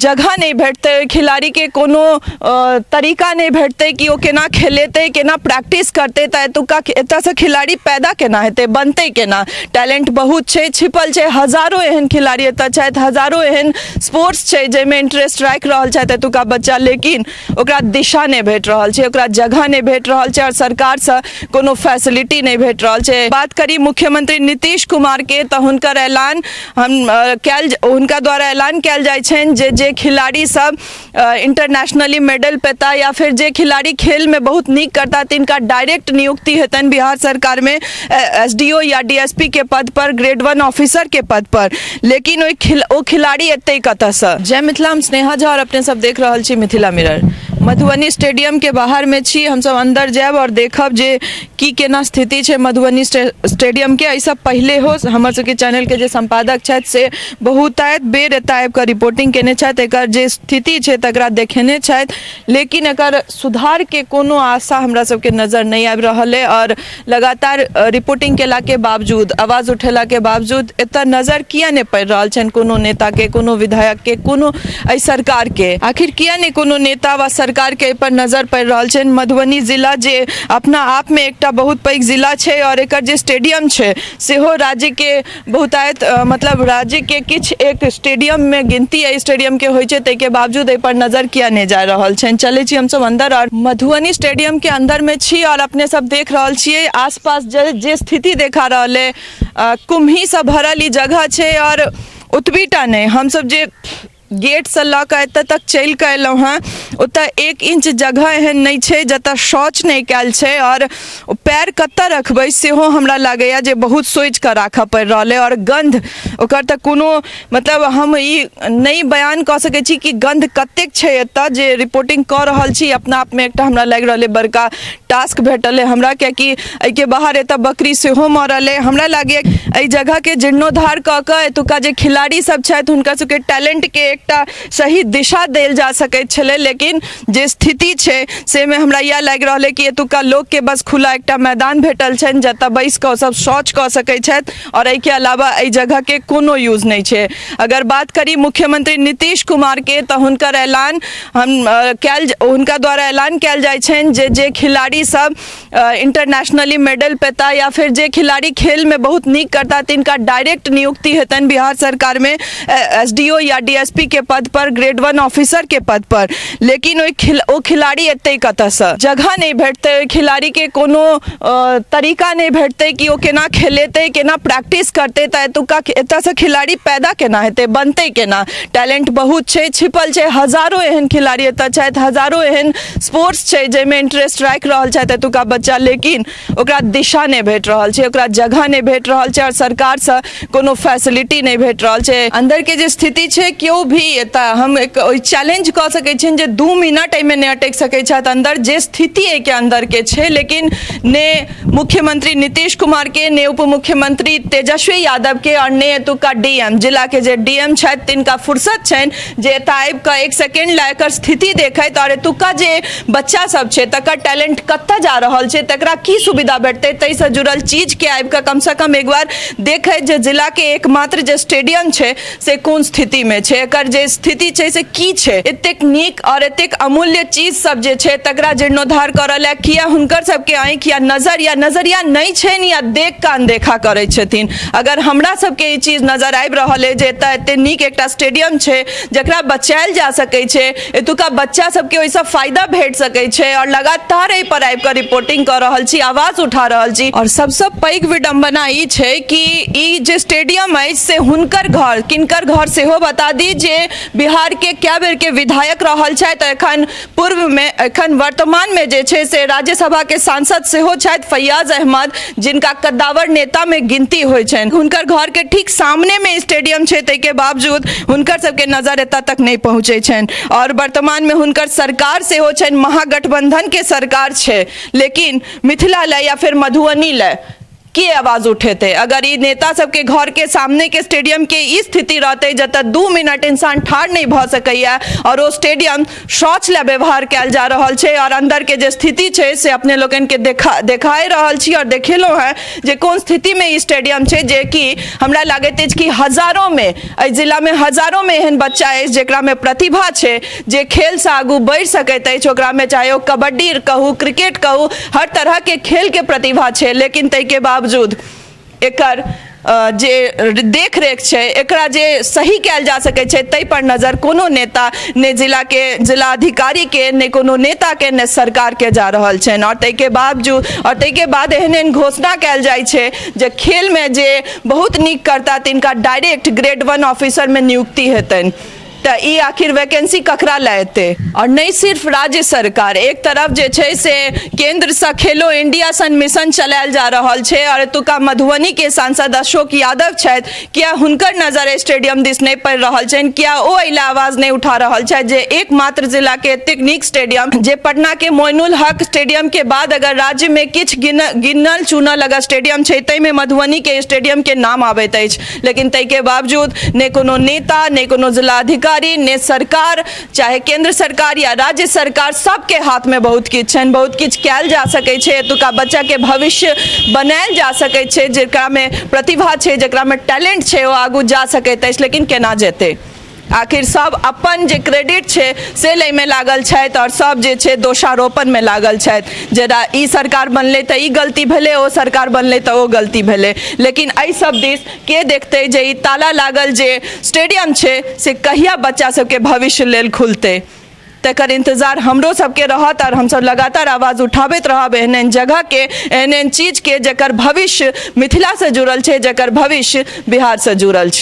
जगह नहि भेटतै, ओहि खिलाड़ीके कोनो तरीका नहि भेटतै कि ओ केना खेलेतै, केना प्रैक्टिस करतै, तऽ एतुका एतऽसँ खिलाड़ी पैदा केना हेतै, बनतै केना? टैलेंट बहुत छै, छिपल छै। हजारो एहन खिलाड़ी एतऽ छथि, हजारो एहन स्पोर्ट्स छै जाहिमे इंटरेस्ट राखि रहल छथि एतुका बच्चा, लेकिन ओकरा दिशा नहि भेट रहल छै, ओकरा जगह नहि भेट रहल छै आओर सरकारसँ कोनो फैसिलिटी नहि भेट रहल छै। बात करी मुख्यमंत्री नीतीश कुमारके, तऽ हुनकर ऐलान हम कयल, हुनका द्वारा ऐलान कयल जाइ छनि जे जे खिलाड़ी सब इंटरनेशनली मेडल पेता या फिर जे खिलाड़ी खेलमे बहुत नीक करता, तिनका डायरेक्ट नियुक्ति हेतनि बिहार सरकारमे एस डी ओ या डी एस पी के पद पर, ग्रेड 1 ऑफिसर के पद पर। लेकिन ओहि खिल ओ खिलाड़ी एतै कतऽसँ? जय मिथिला, हम स्नेहा झा और अपने सब देख रहल छी मिथिला मिरर। मधुबनी स्टेडियम के बाहर में छी हमसब। अंदर जायब और देखब जे की केना स्थिति छै मधुबनी स्टेडियम के। एहिसँ पहिले हो हमर सबके चैनल के जे संपादक छथि से बहुतायत बेर एतऽ आबि कऽ रिपोर्टिंग केने छथि, एकर जे स्थिति छै तकरा देखेने छथि, लेकिन एकर सुधारके कोनो आशा हमरा सबके नजर नहि आबि रहल अइ। आओर लगातार रिपोर्टिंग केलाके बावजूद, आवाज उठेलाके बावजूद एतऽ नजर किया नहि पड़ि रहल छनि कोनो नेताके, कोनो विधायकके, कोनो एहि सरकारके? आखिर किया नहि कोनो नेता वा सरकारके एहिपर नजर पड़ि रहल छनि? मधुबनी जिला जे अपना आपमे एकटा बहुत पैघ जिला छै आओर एकर जे स्टेडियम छै सेहो राज्यके बहुतायत, मतलब राज्यके किछु एक स्टेडियममे गिनती एहि स्टेडियमके होइ छै, ताहिके बावजूद एहिपर नजर किया नहि जा रहल छनि? चलै छी हमसब अन्दर। आओर मधुबनी स्टेडियमके अन्दरमे छी आओर अपने सब देख रहल छियै आसपास जे जे स्थिति देखा रहल अइ, कुम्हीसँ भरल ई जगह छै। आओर ओतबी टा नहि, हमसब जे गेटसँ लऽ कऽ एतऽ तक चलि कऽ एलहुँ हेँ, ओतऽ 1 इंच जगह एहन नहि छै जतऽ शौच नहि कयल छै। आओर पैर कतऽ रखबै सेहो हमरा लागैए जे बहुत सोचिकऽ राखऽ पड़ि रहल अइ। आओर गन्ध ओकर तऽ कोनो मतलब हम ई नहि बयान कऽ सकै छी कि गन्ध कतेक छै एतऽ। जे रिपोर्टिंग कऽ रहल छी, अपना आपमे एकटा हमरा लागि रहल अइ बड़का टास्क भेटल अइ हमरा, कियाकि एहिके बाहर एतऽ बकरी सेहो मरल अइ। हमरा लागैए एहि जगहके जीर्णोद्धार कऽ कऽ एतुका जे खिलाड़ी सब छथि, हुनका सबके टैलेंटके एकटा सही दिशा देल जा सकैत छलै। लेकिन जे स्थिति छै सेमे हमरा इएह लागि रहल अइ कि एतुका लोकके बस खुला एकटा मैदान भेटल छनि जतऽ बैस कऽ ओसब शौच कऽ सकै छथि आओर एहिके अलावा एहि जगहके कोनो यूज नहि छै। अगर बात करी मुख्यमंत्री नीतीश कुमारके, तऽ हुनकर ऐलान हम कयल, हुनका द्वारा ऐलान कयल जाइ छनि जे जे खिलाड़ी सब इंटरनेशनली मेडल पेता या फिर जे खिलाड़ी खेलमे बहुत नीक करता, तिनका डायरेक्ट नियुक्ति हेतनि बिहार सरकारमे एस डी ओ या डी एस पी के पद पर, ग्रेड 1 ऑफिसर के पद पर। लेकिन ओहि खिल ओ खिलाड़ी एतै कतऽसँ? जगह नहि भेटतै, ओहि खिलाड़ीके कोनो तरीका नहि भेटतै कि ओ केना खेलेतै, केना प्रैक्टिस करतै, तऽ एतुका एतऽसँ खिलाड़ी पैदा केना हेतै, बनतै केना? टैलेंट बहुत छै, छिपल छै। हजारो एहन खिलाड़ी एतऽ छथि, हजारो एहन स्पोर्ट्स छै जाहिमे इंटरेस्ट राखि रहल छथि एतुका बच्चा, लेकिन ओकरा दिशा नहि भेट रहल छै, ओकरा जगह नहि भेट रहल छै आओर सरकारसँ कोनो फैसिलिटी नहि भेट रहल छै। अन्दरके जे स्थिति छै, केओ भी एतऽ हम एक ओहि चैलेंज कऽ सकै छियनि जे 2 मिनट एहिमे नहि अटकि सकै छथि अन्दर, जे स्थिति एहिके अन्दरके छै। लेकिन ने मुख्यमंत्री नीतीश कुमार के, ने उप मुख्यमंत्री तेजस्वी यादव के और ने एतुका डीएम, जिला के जे डीएम छथि, तिनका फुर्सत छनि जे एतऽ आबि कऽ 1 सेकेंड लए एकर स्थिति देखैत और एतुका जे बच्चा सब छै तकर टैलेंट कतऽ जा रहल छै, तकरा की सुविधा भेटतै, ताहिसँ जुड़ल चीज के आबि कऽ कमसँ कम एक बार देखैत जे जिला के एकमात्र जे स्टेडियम छै से कोन स्थिति में छै, एकर जे स्थिति छै से की छै। एतेक नीक और एतेक अमूल्य चीज सब जे छै तकरा जीर्णोद्धार करऽ लए किया हुनकर सबके आँखि या नजर या नजरिया नहि छनि या देख कऽ अनदेखा करै छथिन? अगर हमरा सबके ई चीज नजर आबि रहल अइ जे एतऽ एते नीक एकटा स्टेडियम छै जकरा बचायल जा सकै छै, एतुका बच्चा सबके ओहिसँ फायदा भेट सकै छै और लगातार एहि पर आबि कऽ रिपोर्टिंग कऽ रहल छी, आवाज उठा रहल छी। और सबसँ पैघ विडम्बना ई छै कि ई जे स्टेडियम अछि से हुनकर घर, किनकर घर सेहो बता दी, जे बिहार के कए बेर के विधायक रहल छथि, एखन पूर्व में, एखन वर्तमान में जे छै से राज्यसभा के सांसद सेहो छथि, फैयाज अहमद, जिनका कद्दावर नेता में गिनती होइ छनि, हुनकर घर के ठीक सामने में स्टेडियम छै। ताहिके बावजूद हुनकर सबके नजर एतऽ तक नहि पहुँचै छनि। और वर्तमान में हुनकर सरकार सेहो छनि, महागठबंधन के सरकार छै, लेकिन मिथिला लए या फिर मधुबनी लए के आवाज उठेतै? अगर ई नेता सबके घरके सामनेके स्टेडियमके ई स्थिति रहतै, जतऽ 2 मिनट इंसान ठाढ़ नहि भऽ सकैए आओर ओ स्टेडियम शौच लए व्यवहार कयल जा रहल छै, आओर अन्दरके जे स्थिति छै से अपने लोकनिके देखाए रहल छी आओर देखेलहुँ हेँ जे कोन स्थितिमे ई स्टेडियम छै, जेकि हमरा लागैत अछि कि हजारोमे एहि जिलामे हजारोमे एहन बच्चा अछि जेकरामे प्रतिभा छै, जे खेलसँ आगू बढ़ि सकैत अछि। ओकरामे चाहे ओ कबड्डी कहू, क्रिकेट कहू, हर तरहके खेलके प्रतिभा छै, लेकिन ताहिके बावजूद एकर जे देख रेख छै, एकरा जे सही कयल जा सकै छै, ताहि पर नजर कोनो नेता ने जिलाके जिला अधिकारीके, ने कोनो नेताके, ने सरकारके जा रहल छनि। आओर ताहिके बावजूद आओर ताहिके बाद एहन एहन घोषणा कयल जाइ छै जे खेलमे जे बहुत नीक करता तिनका डायरेक्ट ग्रेड 1 ऑफिसरमे नियुक्ति हेतनि। तऽ ई आखिर वैकेंसी ककरा लए एतै? आओर नहि सिर्फ राज्य सरकार, एक तरफ जे छै से केन्द्रसँ खेलो इंडिया सन मिशन चलायल जा रहल छै आओर एतुका मधुबनीके सांसद अशोक यादव छथि, किया हुनकर नजर स्टेडियम दिस नहि पड़ि रहल छनि? किया ओ एहि लए आवाज नहि उठा रहल छथि जे एकमात्र जिलाके एतेक नीक स्टेडियम, जे पटनाके मोइनुल हक स्टेडियमके बाद अगर राज्यमे किछु गिनल चुनल अगर स्टेडियम छै ताहिमे मधुबनीके स्टेडियमके नाम आबैत अछि, लेकिन ताहिके बावजूद ने कोनो नेता, ने कोनो जिलाधिकारी, ने सरकार, चाहे केंद्र सरकार या राज्य सरकार, सबके हाथमे बहुत किछु छनि, बहुत किछु कयल जा सकै छै, एतुका बच्चाके भविष्य बनायल जा सकै छै, जेकरामे प्रतिभा छै, जेकरामे टैलेंट छै, ओ आगू जा सकैत अछि, लेकिन केना जेतै? आखिर सब अपन जे क्रेडिट छै से लैमे लागल छथि आओर सब जे छै दोषारोपणमे लागल छथि जे ई सरकार बनलै तऽ ई गलती भेलै, ओ सरकार बनलै तऽ ओ गलती भेलै। लेकिन एहि सब दिस के देखतै जे ई ताला लागल जे स्टेडियम छै से कहिया बच्चा सबके भविष्य लेल खुलतै? तकर इंतजार हमरो सबके रहत आओर हमसब लगातार आवाज उठाबैत रहब एहन एहन जगहके, एहन एहन चीजके, जकर भविष्य मिथिलासँ जुड़ल छै, जकर भविष्य बिहारसँ जुड़ल छै।